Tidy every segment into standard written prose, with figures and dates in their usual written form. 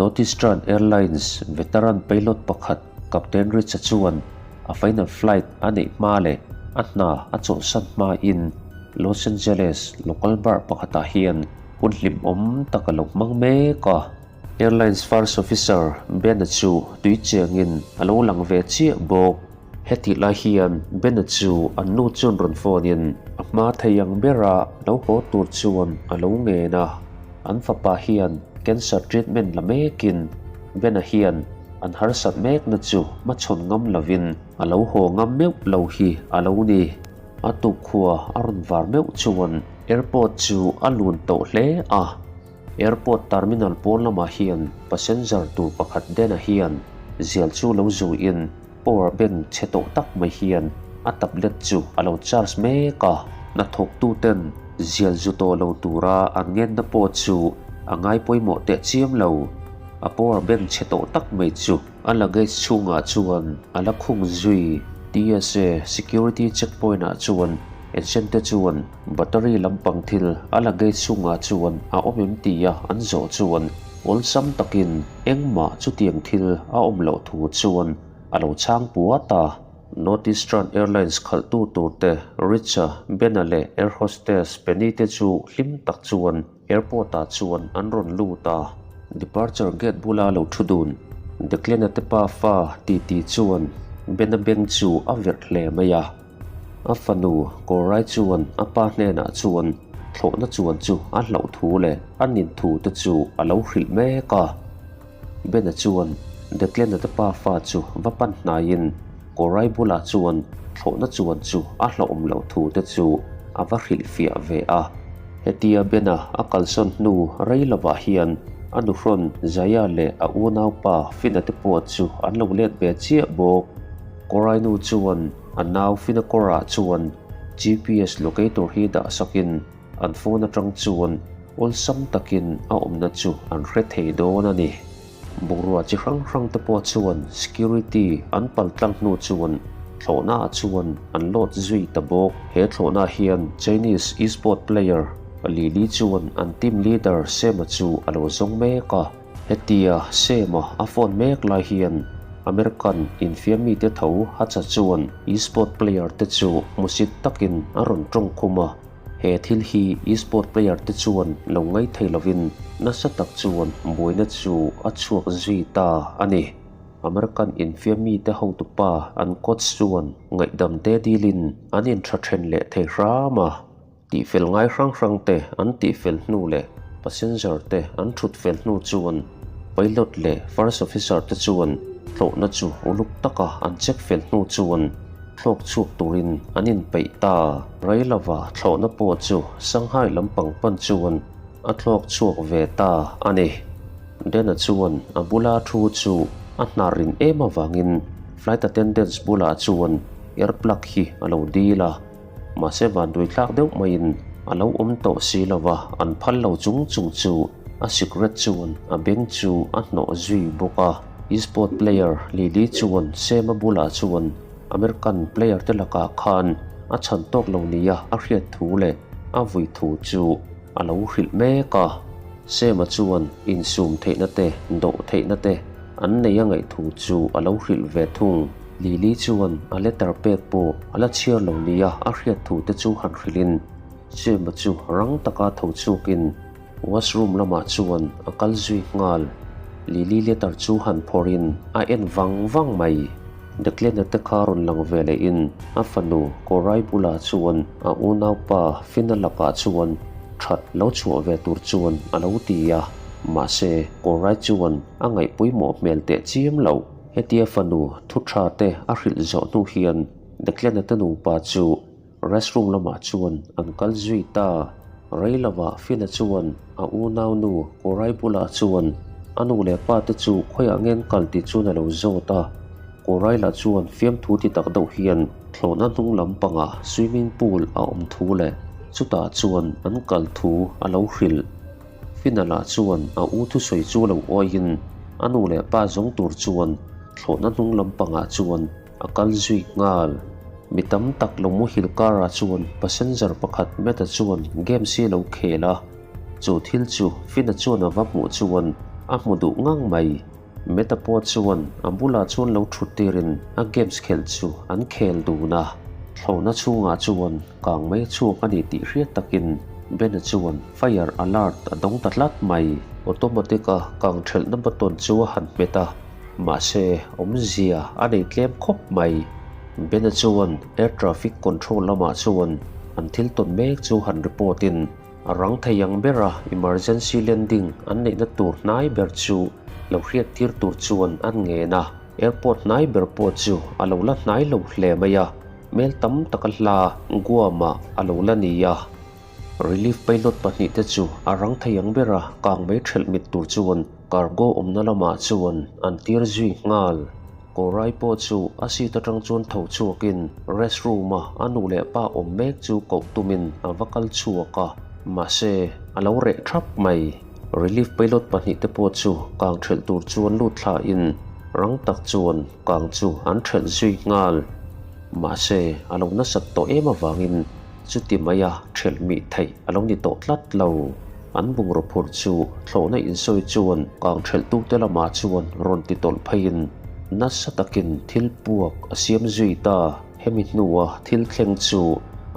Northeastern Airlines veteran pilot pakhat Captain Rich-a chuan a final flight a neih hma leh a hna a chawlhsan hmain Los Angeles local bar pakhatah hian hun hlimawm tak a lo hmang mek a. Airlines First Officer Ben-a chu tui chengin a lo lang ve chiah bawk. Hetih lai hian Ben-a chu an nu chuan rawn phone in a hma thei ang bera lo haw tur chuan a lo ngen a. An fapa hian cancer treatment la mekin Ben-a hian an harsat mekna chu hmachhawn ngam lovin a lo haw ngam meuh lo hi a lo ni. A tukkhua a rawn var meuh chuan airport chu a lun tawh hle a. Airport terminal pawn lamah hian passenger tur pakhat Dena hian zial chu lo zuiin power bank chhe tawh tak mai hian a tablet chu a lo charge mek a. Hnathawktuten zial zu tawh lo tura an ngenna pawh chu a ngai pawimawh teh chiam lo. A power bank chhe tawh tak mai chu a luggage chhungah chuan a la khung zui. TSA security checkpoint ah chuan agent te chuan Battery lampang thil a luggage chhungah chuan a awm em tia an zawh chuan awlsam takin engmah chutiang thil a awm loh thu chuan a lo chhang puat a. North Eastern Airlines khalhtu turte Richa, Bena leh air hostess Penny te chu hlim tak chuan airport ah chuan an rawn lut a. Departure gate bula lo thu dun Declan-a te pa fa titi chuan Bena beng chu a verh hle mai a. A fanu Kawrai chuan a pa hnenah chuan thlawhna chuan chu a hlauh thu leh a nin thu te chu a lo hrilh mek a. Bena chuan Declan-a te pa fa chu va pan hnaiin Kawrai bulah chuan thlawhna chuan chu a hlauhawm loh thu te chu a va hrilh fiah ve a. Hetia Bena a kalsawn hnu rei lovah hian a nuhrawn Zaya leh a unaupa Fina te pawh chu an lo let ve chiah bawk. Kawrai nu chuan A nau Finakawrah chuan GPS locator hi dah sakin an phone atang chuan awlsam takin a awmna chu an hre thei dawn a ni. Bungrua chi hrang hrang te pawh chuan security an pal tlang hnu chuan thlawhna ah chuan an load zui ta bawk. He thlawhna hian Chinese e-sport player Lili chuan an team leader Sema chu a lo zawng mek a. Hetia Sema a phone mek lai hian American infiammi te tho Hacha chuan e-sport player te chu hmusit takin a rawn tawng khum a, he thil hi e-sport player te chuan lo ngaih thei lovin nasa tak chuan buaina chu a chhuak zui ta a ni. American infiammi te hotupa an coach chuan ngaihdam te dilin an intha then leh thei hram a. Tihfel ngai hrang hrang te an tihfel hnu leh passenger te an thut fel hnu chuan pilot leh first officer te chuan tlawhna chu uluk taka an check fel hnu chuan thlawk chhuak turin an inpeih ta. Railava thlawhna pawh chu Shanghai lampang pan chuan a thlawk chhuak ve ta a ni. Dana chuan a bula thu chu a hnar rin em avangin flight attendants bulah chuan ear plug hi a lo dil a. Mahse vanduai thlak deuh maiin a lo awm tawh si lo va, an phal lo chung chung chu a cigarette chuan a beng chu a hnawh zui bawk a. Esport player Lily chuan Sema bulah chuan American player te lakah khan a chhan tawk lo nia a hriat thu leh a vui thu chu a lo hrilh mek a. Sema chuan insum theihna te, dawh theihna te an nei a ngaih thu chu a lo hrilh ve thung. Lily chuan a letter pek pawh a la chhiar lo nia a hriat thu te chu han hrilhin Sema chu rang taka tho chhuakin washroom lamah chuan a kal zui nghal. Lily letter chu han phawrhin a en vang vang mai. Declan-a te kha rawn lang ve lehin a fanu Korai bulah chuan a unaupa Fina lakah chuan that lo chhuah ve tur chuan a lo ti a, mahse Korai chuan a ngaihpawimawh hmel teh chiam loh. Hetia fanu thu tha te a hrilh zawh hnu hian Declan-a te nupa chu restroom lamah chuan an kal zui ta. Rei lovah Fina chuan a unau nu Korai bulah chuan a nu leh pa te chu khawiah nge an kal tih chuan a lo zawt a. Korai lah chuan fiamthu ti tak deuh hian thlawhna hnung lam pangah swimming pool a awm thu leh chutah chuan an kal thu a lo hrilh. Fina lah chuan a u thusawi chu lo awiin a nu leh pa zawng tur chuan thlawhna hnung lampangah chuan a kal zui nghal. Mi tam tak lo muhil karah chuan passenger pakhat Matt-a chuan game si a lo khel a, chu thil chu Fina chuan a va hmuh chuan a hmu duh ngang mai. Meta pawh chuan a bulah chuan lo thut tirin a games khelh chu an khel dun a. Thlawhna chhungah chuan kang mai chhuak a ni tih hriat takin Bena chuan fire alert a dawng ta tlat mai. Automatic a kang thelhna button chu a han hmet a, mahse awmzia a nei tlem khawp mai. Bena chuan air traffic control lamah chuan an thil tawn mek chu han report in A rang thei ang bera emergency landing an neihna tur hnai ber chu lo hriat tir tur chuan an ngen a. Airport hnai ber pawh chu a lo la hnai lo hle mai a, mel tam taka hla Guam-ah a lo la ni a. Relief pilot pahnihte chu a rang thei ang bera kang mai thelh mit tur chuan cargo awmna lamah chuan an tir zui nghal. Kawrai pawh chu a seat atang chuan tho chhuakin restroom a a nu leh pa awm mek chu koh tumin a va kal chhuak a, mahse a lo reh thap mai. Relief pilot pahnihte pawh chu kang thelh tur chuan lut thlain rang tak chuan kang chu an thelh zui nghal. Mahse a lo nasat tawh em avangin chuti maia thelh mih theih a lo ni tawh tlat lo. An bungraw phur chu thlawhna insawi chuan kang thelhtute lamah chuan rawn ti tawlh pheiin nasa takin thil puak a siam zui ta. Hemi hnua thil thleng chu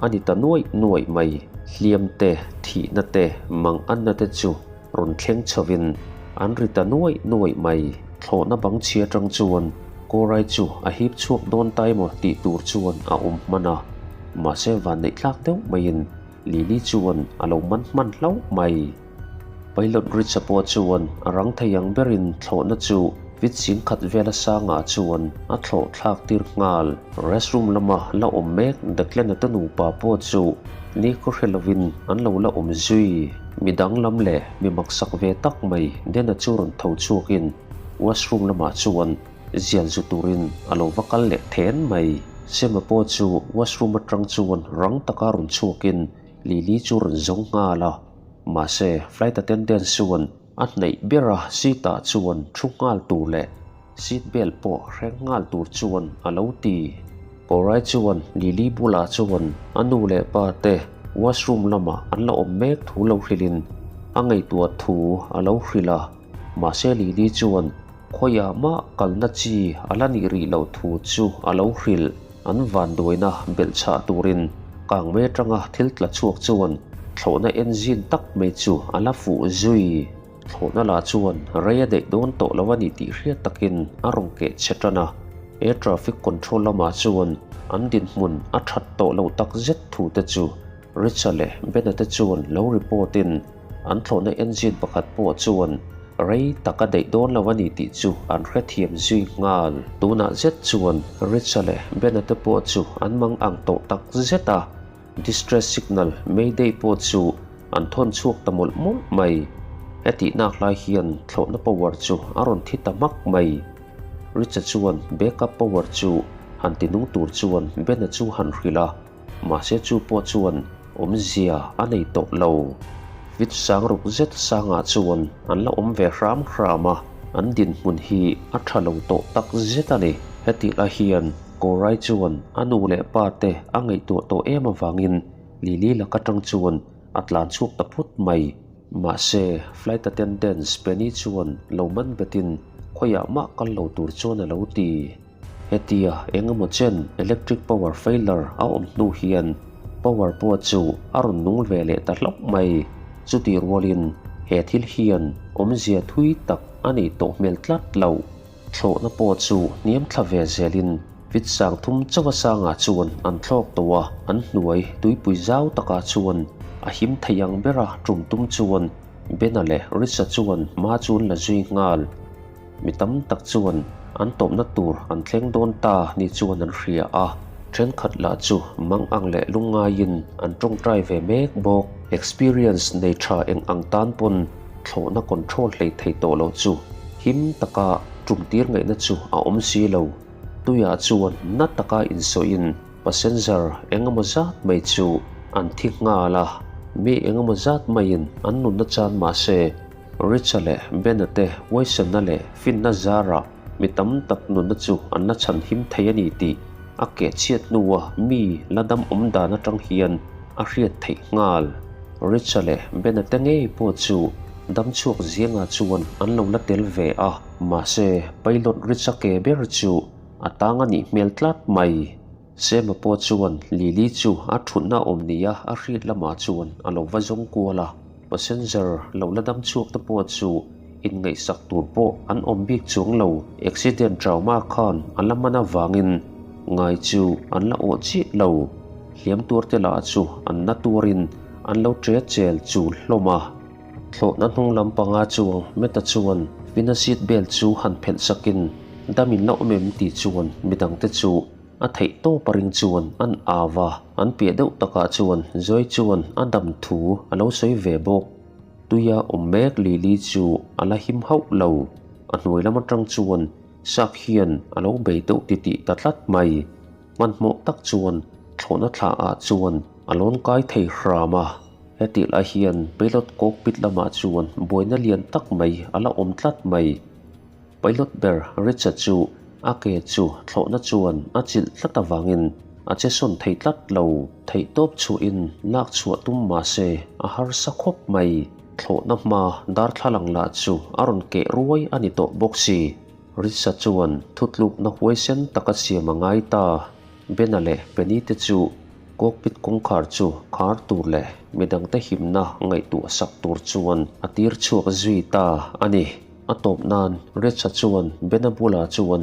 a ni ta nuaih nuaih mai. Hliam te, thihna te, mang anna te chu rawn thleng chhovin an ri ta nuaih nuaih mai. Thlawhna bang chhia atang chuan Kawrai chu a hip chhuak dawn ta emaw tih tur chuan a awm hman a, mahse vanneih tlak deuh maiin Lily chuan a lo man hman hlauh mai. Pilot Rich-a pawh chuan a rang thei ang berin thlawhna chu fit singkhat vela sangah chuan a thlawh thlak tir nghal. Restroom lama la awm mek Declan-a te nupa pawh chu nikhaw hre lovin an lo la awm zui. Mi danglam leh mi maksak ve tak mai Dena chu rawn tho chhuakin washroom lamah chuan Zial zu turin a lo va kal leh then mai. Sema pawh chu washroom atang chuan rang taka rawn chhuakin Lily chu rawn zawng nghal a. Mahse, flight attendant chuan a hnaih bera seat ah chuan thu nghal tur leh seat belt pawh hreng nghal tur chuan a lo ti. Korai chuan Lily bulah chuan a nu leh pa te washroom lamah an la awm mek thu lo hrilhin a ngaihtuah thu a lo hrilh a. Mahse Lily chuan Khawiah mah kalna chi a la nih rih loh thu chu a lo hrilh. An vanduaina belh chhah turin kangmei atanga thil tla chhuak chuan thlawhna engine tak mai chu a la fuh zui. Thlawhna lah chuan rei a daih dawn tawh lo a ni tih hriat takin a rawn keh che tan a. Air traffic control lamah chuan an dinhmun a that tawh loh tak zet thu te chu Richa leh Bena te chuan lo report in An thlawhna engine pakhat pawh chuan rei tak a daih dawn lo a ni tih chu an hrethiam zui nghal. Tunah zet chuan Richa leh Bena te pawh chu an mang ang tawh tak zet a, distress signal Mayday pawh chu an thawn chhuak ta mawlh mawlh mai. Hetih nak lai hian thlawhna power chu a rawn thi ta hmak mai. Richa chuan backup power chu han ti nung tur chuan Bena chu han hrilh a. Mahse chu pawh chuan awmzia a nei tawh lo. Vit sang ruk zet sangah chuan an la awm ve hram hram a, an dinhmun hi a tha lo tawh tak zet a ni. Hetih lai hian Korai chuan a nu leh pa te a ngaihtuah tawh em avangin Lily lak atang chuan a tlan chhuak ta phut mai. Mahse flight attendant Penny chuan lo man betin khawiah mah kal lo tur chuan a lo ti. Hetia eng emaw chen electric power failure a awm hnu hian power pawh chu a rawn nung ve leh ta hlauh mai. Chutih rualin he thil hian awmzia thui tak a nei tawh hmel tlat lo. Thlawhna pawh chu hniam thla ve zelin fit sang thum chauha sangah chuan an thlawk tawh a, an hnuai tuipui zau takah chuan a him thei ang bera tum tum chuan Bena leh Risa chuan hma chu an la zui nghal. Mi tam tak chuan an tawpna tur an thleng dawn ta ni chuan an hria a, thenkhat lah chu mang ang leh lungngaiin an tawngtai ve mek bawk. Experience nei tha eng ang tan pawn thlawhna control hlei thei tawh loh chu him taka tum tir ngaihna chu a awm si lo. Tuiah chuan na taka insawiin passenger eng emaw zat mai chu an thi nghal a, mi eng emaw zat maiin an nunna chan mahse, Richa leh Bena te huaisenna leh finna zarah mi tam tak nunna chu an la chhan him thei a ni tih a keh chhiat hnua mi la dam awm dan atang hian a hriat theih nghal. Richa leh Bena te ngei pawh chu Dam chhuak zingah chuan an lo la tel ve a, mahse pilot Richa ke ber chu a tang a nih hmel tlat mai. Sema pawh chuan Lily chu a thutna awm nia a hriat lamah chuan a lo va zawng kual a, passenger lo la dam chhuak te pawh chu inngaihsak tur pawh an awm bik chuang lo. Accident trauma khan a la man avangin ngai chu an la awh chiah lo. Hliam tuar te lah chu an na tuarin an lo ṭe chel chul hlawm a. Thlawhna hnung lam panga chuang Meta chuan Fina seat belt chu han phelh sakin dam in la awm em tih chuan midangte chu a theih tawp a ring chuan an au a. An piah deuh takah chuan Zoe chuan a dam thu a lo sawi ve bawk. Tuia awm mek Lily chu a la him hauh lo. A hnuai lam atang chuan Sap hian a lo bei deuh titih ta tlat mai. Hmanhmawh tak chuan thlawhna thla ah chuan a lawn kai thei hram a. Hetih lai hian pilot cockpit lamah chuan buaina lian tak mai a la awm tlat mai. Pilot ber Richard chu a ke chu thlawhna chuan a chilh tlat avangin a che sawn thei tlat lo. Theihtawp chhuahin lak chhuah tum mah se a harsa khawp mai. Thlawhna hma darthlalang lah chu a rawn keh ruai a ni tawh bawk si. Risa chuan thutlukna huaisen taka siam a ngai ta. Bena leh Penny te chu cockpit kawngkhar chu khar tur leh midangte himna ngaihtuah sak tur chuan a tir chhuak zui ta a ni. A tawp nan Risa chuan Bena bulah chuan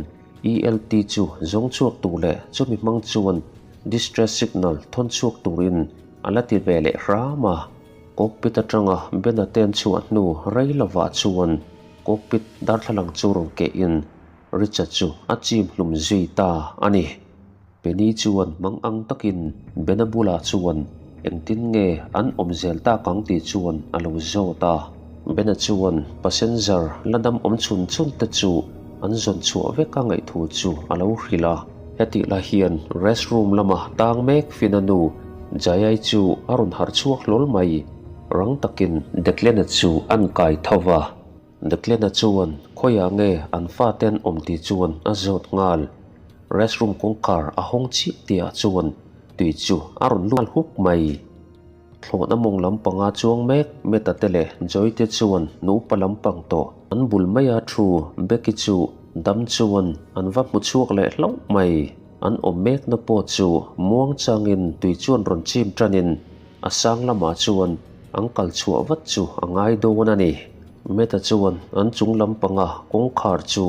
ELT chu zawng chhuak tur leh chumi hmang chuan distress signal thawn chhuak turin a la ti ve leh hram a. Cockpit atanga Bena ten chhuah hnu rei lovah chuan Cockpit darthlalang chu rawn kehin Richard chu a chim hlum zui ta a ni. Penny chuan mang ang takin Bena bulah chuan engtin nge an awm zel tak ang tih chuan a lo zawt a. Bena chuan passenger la dam awm chhun chhun te chu an zawn chhuah vek a ngaihthu chu a lo hrilh a. Hetih lai hian restroom lama tang mek Fina nu Jayai chu a rawn harh chhuak hlawl mai. Rang takin Declan-a chu an kai tho va. Declan-a chuan khawiah nge an fate an awm tih chuan a zawt nghal. Restroom kawngkhar a hawng chiah tihah chuan tui chu a rawn lut nghal huk mai. Thlawhna mawng lampanga chuang mek Meta te leh Joy te chuan nupa lampang tawh an bul maia thu Becky chu dam chuan an va hmu chhuak leh hlauh mai. An awm mekna pawh chu muang changin tui chuan rawn chim tanin A sang lamah chuan an kal chhuah vat chu a ngai dawn a ni. Meta chuan an chung lampanga kawngkhar chu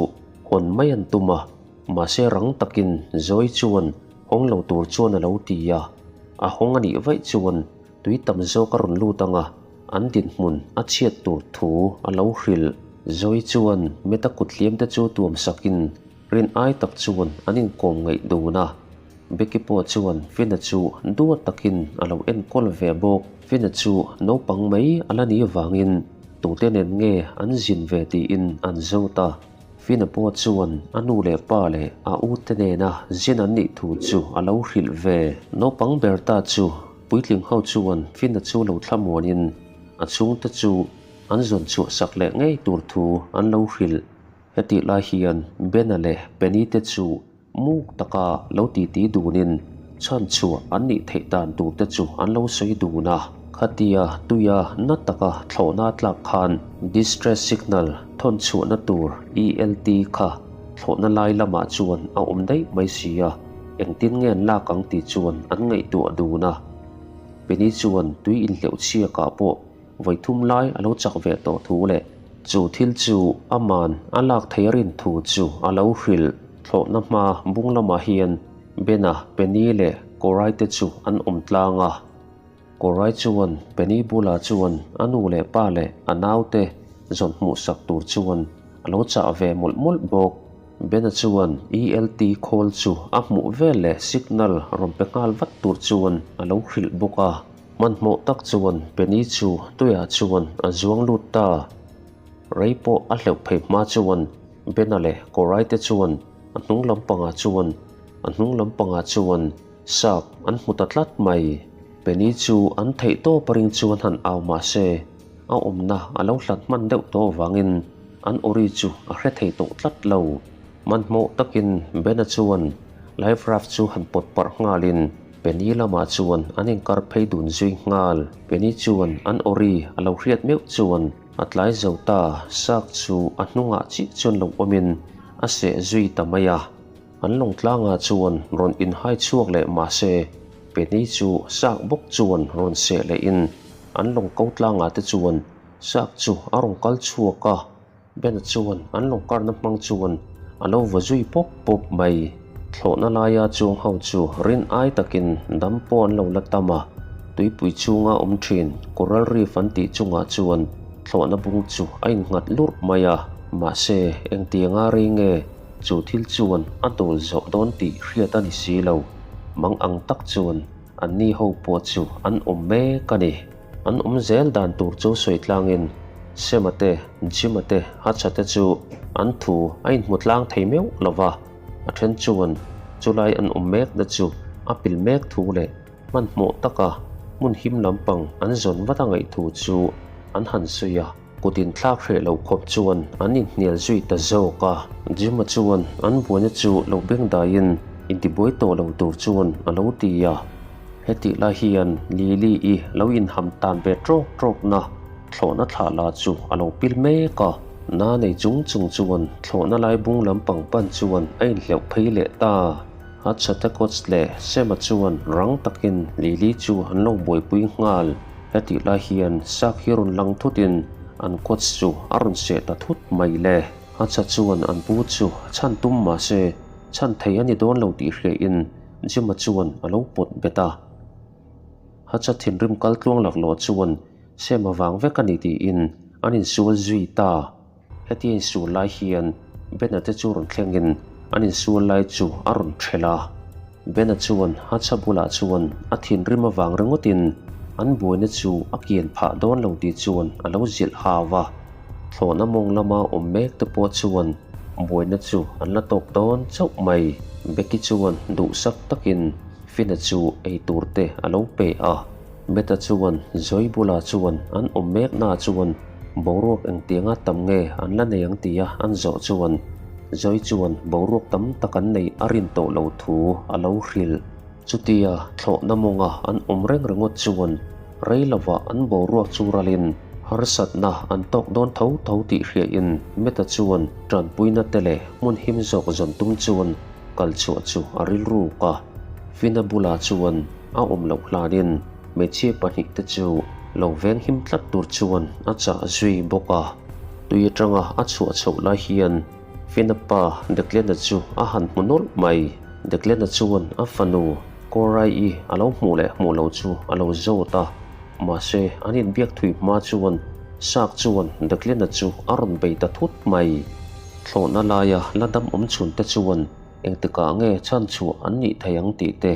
hawn mai an tum a, mahse rang takin Zoe chuan hawng lo tur chuan a lo ti a. A hawng a nih vaih chuan tui tam zawk a rawn lut ang a, an dinhmun a chhiat tur thu a lo hrilh. Zoe chuan Meta kut hliam te chu tuam sakin rin ai tak chuan an inkawm ngaih dun a. Becky pawh chuan Fina chu duat takin a lo enkawl ve bawk. Fina chu naupang mai a la nih vangin tute nen nge an zin ve tiin an zawt a. Fina pawh chuan a nu leh pa leh a u te nena zin an nih thu chu a lo hrilh ve. Naupang ber ta chu puitling ho chuan Fina chu lo thlamuanin a chhungte chu an zawn chhuah sak leh ngei tur thu an lo hrilh. Hetih lai hian Bena leh Penny te chu Muk taka lo titi dunin chhan chhuah an nih theih dan tur te chu an lo sawi dun a. Khatia tuia na taka thlawhna tlak khan distress signal thawn chhuahna tur ELT kha thlawhna lai lamah chuan a awm daih mai si a, engtin nge an lak ang tih chuan an ngaihtuah dun a. Penny chuan tui inhleuh chhiakah pawh Vawi thum lai a lo chak ve tawh thu leh chu thil chu aman a lak thei a rin thu chu a lo hrilh. Thlawhna hma bung lamah hian Bena, Penny leh Korai te chu an awm tlang a. Korai chuan Penny bulah chuan a nu leh pa leh a naute zawn hmuhsak tur chuan a lo chah ve mawlh mawlh bawk. Bena chuan ELT khawl chu a hmuh vel leh signal rawn pe nghal vat tur chuan a lo hrilh bawk a. Hmanhmawh tak chuan Penny chu tuiah chuan a zuang lut ta. Rei pawh a hleuh phei hma chuan Bena leh Korai te chuan a hnung lampangah chuan a hnung lampangah chuan sap an hmu ta tlat mai. Penny chu an theih tawp a ring chuan han au mah se a awmna a lo hlat hman deuh tawh avangin an awri chu a hre thei tawh tlat lo. Hmanhmawh takin Bena chuan life raft chu han pawt parh nghalin Penny lamah chuan an inkar phei dun zui nghal. Penny chuan an awri a lo hriat meuh chuan. A tlai zo ta, shark chu a hnungah chiah chuan lo awmin a seh zui ta mai a. An lawng tlangah chuan rawn inhai chhuak leh mahse, Penny chu shark bawk chuan rawn seh lehin an lawng ko tlangah te chuan shark chu a rawn kal chhuak a. Bena chuan an lawng karna hmang chuan a lo vaw zui pawp pawp mai. Thlawhna laia chuang ho chu rin ai takin dam pawh an lo la tam a, tuipui chhunga awm thin coral reef an tih chungah chuan thlawhna bung chu a innghat lurh mai a. Mahse, engtianga rei nge chu thil chuan a dawl zawh dawn tih hriat a ni si lo. Mang ang tak chuan anni ho pawh chu an awm mek a ni. An awm zel dan tur chu sawi tlangin Sema te, Jima te, Hacha te chu an thu a inhmu tlang thei meuh lo va, a then chuan chulai an awm mekna chu a pil mek thu leh hmanhmawh taka hmun him lampang an zawn vat a ngaih thu chu an han sawi a. Kut inthlak hreh loh khawp chuan an inhnial zui ta zawk a. Jima chuan an buaina chu lo beng daiin intibuai tawh lo tur chuan a lo ti a. Hetih lai hian Lily-i lo inham tan ve trawk trawkna thlawhna thlah la chu a lo pil mek a. Na nei chung chung chuan thlawhna lai bung lampang pan chuan a inhleuh phei leh ta. A chhate coach leh Sema chuan rang takin Lily chu an lo buaipui nghal. Hetih lai hian sak hi rawn lang thutin an coach chu a rawn seh ta thut mai le. A cha chuan an pu chu chhan tum mah se chhan thei a ni dawn lo tih hriain Jim-a chuan a lo pawt bet a. A cha thinrim kal tluang laklawh chuan Sema vang vek a ni tiin an insual zui ta. Hetia insual lai hian Bena te chu rawn thlengin an insual lai chu a rawn thelh a. Bena chuan Hacha bulah chuan a thinrim avang ringawtin an buaina chu a kian phah dawn lo tih chuan a lo zilh hau a. Thlawhna mawng lama awm mek te pawh chuan buaina chu an la tawk dawn chauh mai. Becky chuan duhsak takin Fina chu eitur te a lo pe a. Meta chuan Zoi bulah chuan an awm meknaah chuan boruak engtianga tam nge an la nei ang tia an zawh chuan Zoi chuan boruak tam tak an nei a rin tawh lo thu a lo hrilh. Chutia thlawhna mawnga an awm reng ringawt chuan rei lovah an boruak chu ralin harsatna an tawk dawn tho tho tih hriain Meta chuan tanpuina te leh hmun him zawk zawn tum chuan kal chhuah chu a rilruk a. Fina bulah chuan A awm loh hlanin hmeichhia pahnihte chu lo veng him tlat tur chuan a chah zui bawk a. Tui atanga a chhuah chhoh lai hian Fina pa Declan-a chu a han hmu nawlh mai. Declan-a chuan a fanu Corae-i a lo hmuh leh hmuh lo chu a lo zawt a, mahse an inbiak thui hma chuan Shark chuan Declan-a chu a rawn bei ta thut mai. Thlawhna laia la dam awm chhunte chuan engtikah nge chhanchhuah an nih thei ang tih te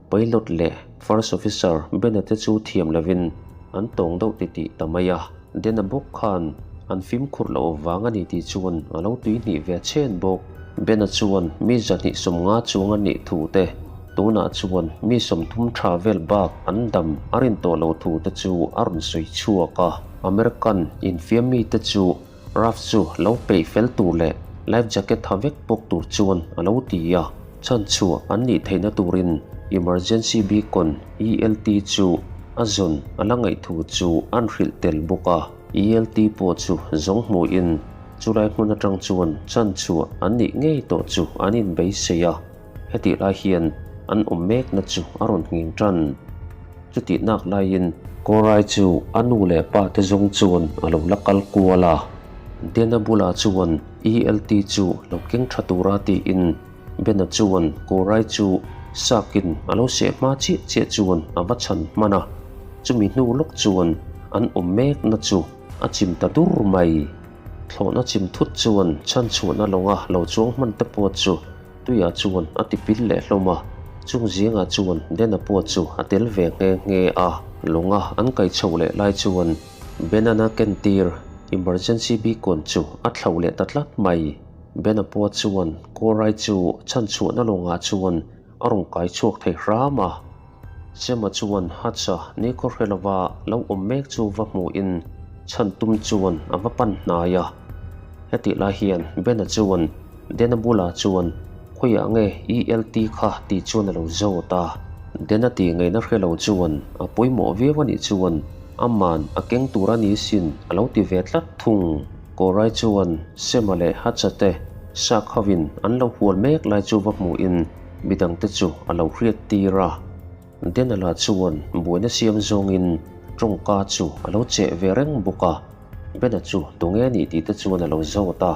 Pilot leh First Officer Bena te chu thiam lovin an tawng deuh titih ta mai a, Dena bawk khan an fimkhur loh vang a ni tih chuan a lo tuihnih ve chhen bawk. Bena chuan mi 250 chuang a nih thu te, tunah chuan mi 30 tha vel bak an dam a rin tawh lo thu te chu a rawn sawi chhuak a. American infiam mite chu Raft chu lo peih fel tur leh life jacket tha vek bawk tur chuan a lo ti a, chhan chhuah an nih theihna turin emergency beacon, ELT, chu a zawn a la ngaih thu chu an hrilh tel bawk a. ELT pawh chu zawng hmuhin chulai hmun atang chuan chhan chhuah an nih ngei tawh chu an inbeisei a, hetih lai hian an awm mekna chu a rawn nghing tan. Chutih nak laiin Kawrai chu a nu leh pa te zawng chuan a lo la kal kual a. Dena bulah chuan ELT chu lo keng tha tura tiin Bena chuan Kawrai chu sakin a lo seh hma chiah chiah chuan a va chhan hman a. Chumi hnu lawk chuan an awm mekna chu a chim ta dur mai. Thlawhna chim thut chuan chhanchhuahna lawnga lo chuang hman te pawh chu Tuiah chuan a ti pil leh hlawm a, chung zingah chuan Dena pawh chu a tel ve nghe nghe a. Lawnga an kai chho leh lai chuan Benana kentir emergency beacon chu a thlo leh ta tlat mai. Bena pawh chuan Kawrai chu chhanchhuahna lawngah chuan a rawn kai chhuak thei hram a. Sema chuan Hatsa nikhaw hre lova lo awm mek chu va hmuhin chhan tum chuan a va pan hnai a. Hetih lai hian Bena chuan Dena bulah chuan khawiah nge ELT kha tih chuan a lo zawt a. Dena tih ngaihna hre lo chuan a pawimawh viau a nih chuan. Aman a keng tur a ni sin a lo ti ve tlat thung. Kawrai chuan Sema leh Hacha te sak hovin an lo hual mek lai chu va hmuhin midangte chu a lo hriat tir a. Denala chuan buaina siam zawngin tawngka chu a lo cheh ve reng bawk a. Bena chu tunge a nih tih te chuan a lo zawt a.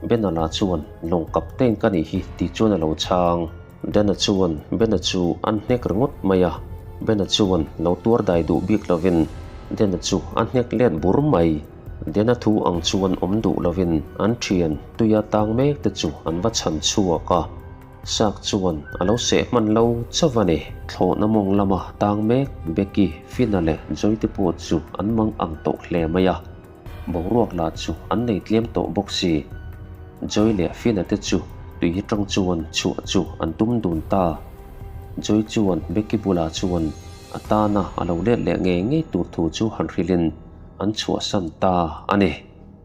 Bena lah chuan lawng captain ka nih hi tih chuan a lo chhang. Dana chuan Bena chu an hnek ringawt mai a, Bena chuan lo tuar dai duh bik lovin Dana chu a hnek let bur mai. Dana thu ang chuan awm duh lovin an thian tuia tang mek te chu an va chhan chhuak a, Sak chuan a lo seh hman lo chauh a ni. Thlawhna mawng lama tang mek Becky, Fina leh Joy te pawh chu an mang ang tawh hle mai a. Boruak lah chu an nei tlem tawh bawk si. Joy leh Fina te chu tui hi tang chuan chhuah chu an tum dun ta. Joy chuan Becky bulah chuan a tana a lo let leh ngei ngei tur thu chu han hrilhin an chhuahsan ta a ni.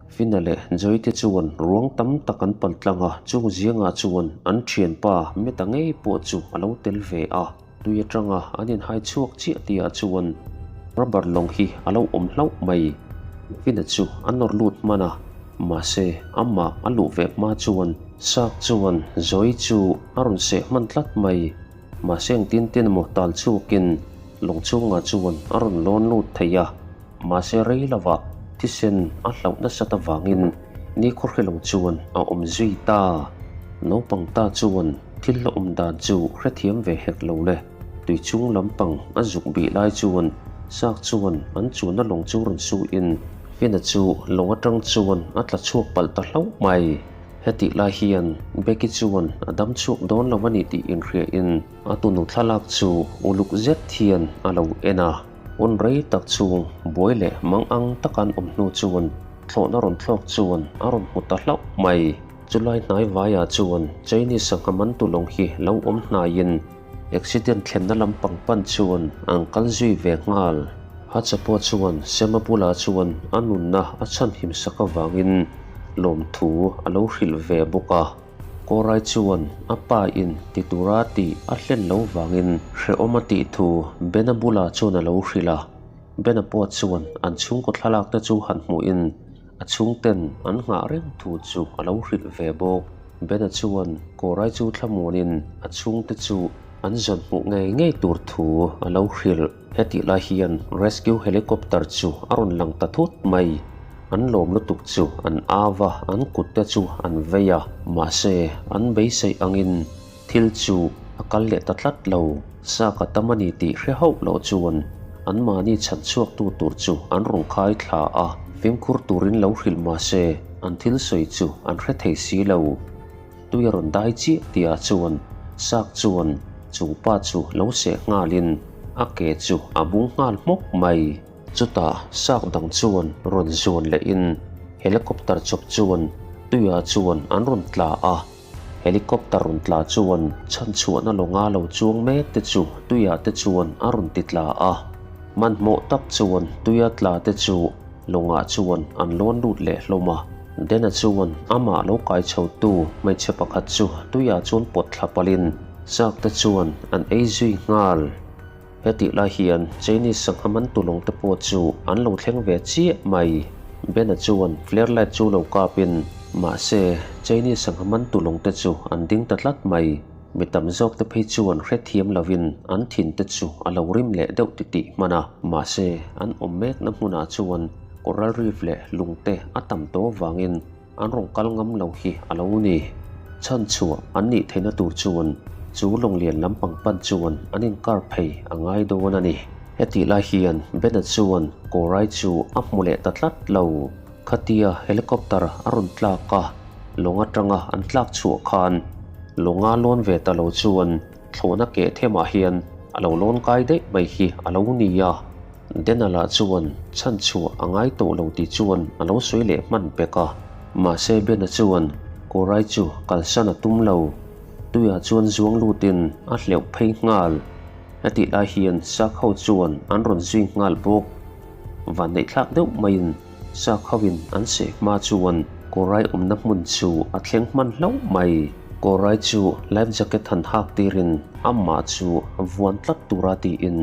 Fina leh Joy te chuan ruang tam tak an pal tlang a, chung ziangah chuan an thianpa Meta ngei pawh chu a lo tel ve a. Tui atanga an inhai chhuak chiah tihah chuan rubber lawng hi a lo awm hlauh mai. Fina chu a nawr lut hman a, mahse amah a luh ve hma chuan Sak chuan Joy chu a rawn seh hman tlat mai. Mahse engtin tin emaw tal chhuakin lawng chhungah chuan a rawn lawn lut thei a, mahse rei lovah thisen a hlauh nasat avangin ni khawhri lawng chuan a awm zui ta. Naupang ta chuan Thil la awm dan chu hrethiam ve hek lo le. Tui chung lampang a zuk bih lai chuan Sak chuan an chuna lawng chu rawn suhin Fina chu lawng atang chuan a tla chhuak palh ta hlauh mai. Hetih lai hian Becky chuan a dam chhuak dawn lo a ni tih inhriain a tunu thlalak chu uluk zet hian a lo en a. Hun rei tak chhung buai leh mang ang taka an awm hnu chuan thlawhna rawn thlawk chuan a rawn hmu ta hlauh mai. Chulai hnai vaiah chuan Chinese sangha mantu lawng hi lo awm hnaiin accident thlenna lampang pan chuan an kal zui ve nghal. Hacha pawh chuan Sema bulah chuan a nunna a chhanhim sak avangin lawmthu a lo hrilh ve bawk a. Kawrai chuan a pa in ti tura tih a hlen lo vangin hrehawm a tih thu Bena bulah chuan a lo hrilh a. Bena pawh chuan an chhungkaw thlalak te chu han hmuhin A chhungten an nghah reng thu chu a lo hrilh ve bawk. Bena chuan Kawrai chu thlamuanin a chhungte chu an zawn hmuh ngei ngei tur thu a lo hrilh. Hetih lai hian rescue helicopter chu a rawn lang ta thut mai. An lawm lutuk chu an au a, an kutte chu an vei a, mahse an beiseih angin Thil chu a kal leh ta tlat lo. Sa ka tam a ni tih hre hauh loh chuan anmahni chhan chhuaktu tur chu an rawn khai thla a, fimkhur turin lo hrilh mah se an thil sawi chu an hre thei si lo. Tui a rawn dai chiah tihah chuan Sak chuan chung pa chu lo seh nghalin a ke chu a bung nghal hmawk mai. Chutah sak dang chuan rawn zuan lehin helicopter chawp chuan tuiah chuan an rawn tla a. Helicopter rawn tla chuan chhanchhuahna lawnga lo chuang mek te chu tuiah te chuan a rawn ti tla a. Hmanhmawh tak chuan tuia tla te chu lawngah chuan an lawn lut leh hlawm a. Dena chuan amah lo kai chhotu hmeichhe pakhat chu tuiah chuan pawt thla palhin chak te chuan an ei zui nghal. Hetih lai hian Chinese sangha mantu lawng te pawh chu an lo thleng ve chiah mai. Bena chuan flare light chu lo kapin mahse Chinese sangha mantu lawng te chu an ding ta tlat mai. Mi tam zawk te phei chuan hrethiam lovin an thin te chu a lo rim leh deuh titih hman a, mahse an awm mekna hmunah chuan coral reef leh lung te a tam tawh avangin An rawn kal ngam lo hi a lo ni. Chhan chhuah an nih theihna tur chuan chu lawnglian lampang pan chuan an inkar phei a ngai dawn a ni. Hetih lai hian Bena chuan Kawrai chu a hmu leh ta tlat lo. Khatia helicopter a rawn tlak a, lawng atanga an tlak chhuah khan lawnga lawn ve ta lo chuan thlawhna keh themah hian a lo lawn kai daih mai hi a lo ni a. Denala chuan chhan chhuah a ngai tawh lo tih chuan a lo sawi leh hman pek a. Mahse Bena chuan Kawrai chu kalsan a tum lo. Tuiah chuan zuang lutin a hleuh phei nghal. Hetih lai hian Sak ho chuan an rawn zui nghal bawk. Vanneihthlak deuh maiin Sak hoin an seh hma chuan Kawrai awmna hmun chu a thleng hman hlauh mai. Kawrai chu life jacket han hak tirin amah chu vuan tlat tura tiin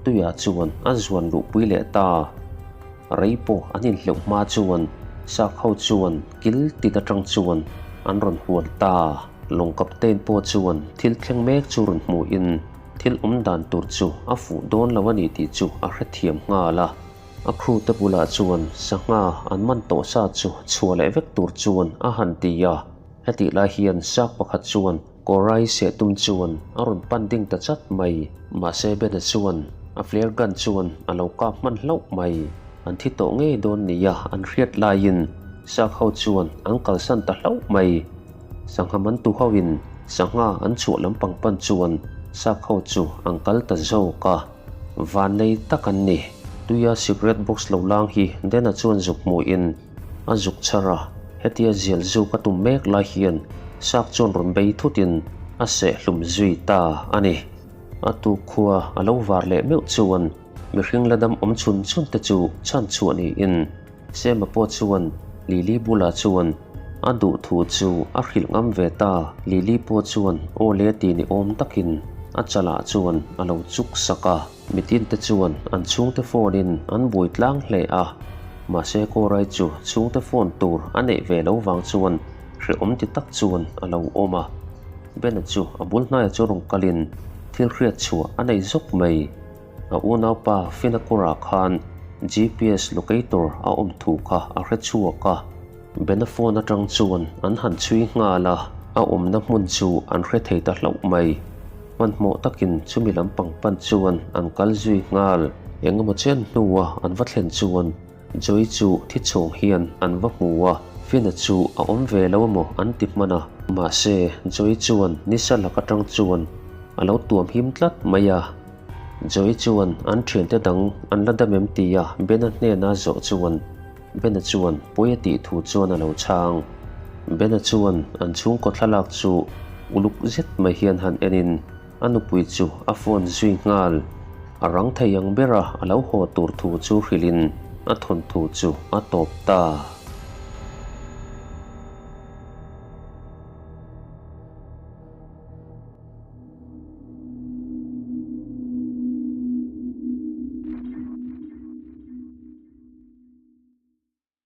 tuiah chuan a zuan luhpui leh ta. Rei pawh an inhleuh hma chuan Sâk ho chuan kil tin aṭang chuan an rawn hual ta. Lawng captain pawh chuan thil thleng mek chu rawn hmuhin thil awm dan tur chu a fuh dawn lo a ni tih chu a hrethiam nghal a. A crew te bulah chuan sangha an man tawh sa chu chhuah leh vek tur chuan a han ti a. Hetih lai hian sâk pakhat chuan Kawrai seh tum chuan a rawn pan ding ta chat mai. Mahse Bena chuan a flare gun chuan a lo kap hman hlauh mai. An thi tawh ngei dawn nia an hriat laiin sâk ho chuan an kalsan ta hlauh mai. Sangha mantu hoin sangha an chhuah lampang pan chuan sâk ho chu an kal ta zawk a. Vannei tak an ni. Tuia cigarette box lo lang hi Dena chuan zuk hmuhin a zuk chhar a, hetia zial zuk a tum mek lai hian sâk chuan rawn bei thutin a seh hlum zui ta a ni. A tuk khua a lo var leh meuh chuan mihring la dam awm chhun chhun te chu chhan chhuah niin Sema pawh chuan Lily bulah chuan a duh thu chu a hrilh ngam ve ta. Lily pawh chuan aw le ti ni awm takin a chalah chuan a lo chuk sak a. Mitin te chuan an chhungte phone in an bui tlang hle a, mahse Kawrai chu chhungte phone tur a neih ve lo vang chuan hrehawm ti tak chuan a lo awm a. Bena chu a bul hnaia chu rawn kalin thil hriat chhuah a nei zawk mai. A unaupa Finakura khan GPS locator a awm thu kha a hre chhuak a. Bena phone atang chuan an han chhui nghal a, a awmna hmun chu an hre thei ta hlauh mai. Hmanhmawh takin chumi lampang pan chuan an kal zui nghal. Engemaw chen hnua an va thlen chuan Joy chu thi chhawng hian an va hmu a, Fina chu a awm ve lo emaw an ti hman a. Mahse, Joy chuan nisa lak atang chuan a lo tuam him tlat mai a. Joy chuan an thiante dang an la dam em tia Bena hnena zawh chuan Bena chuan pawi a tih thu chuan a lo chhang. Bena chuan an chhungkaw thlalak chu uluk zet mai hian han enin a nupui chu a phone zui nghal. A rang thei ang bera a lo haw tur thu chu hrilhin a thawnthu chu a tawp ta.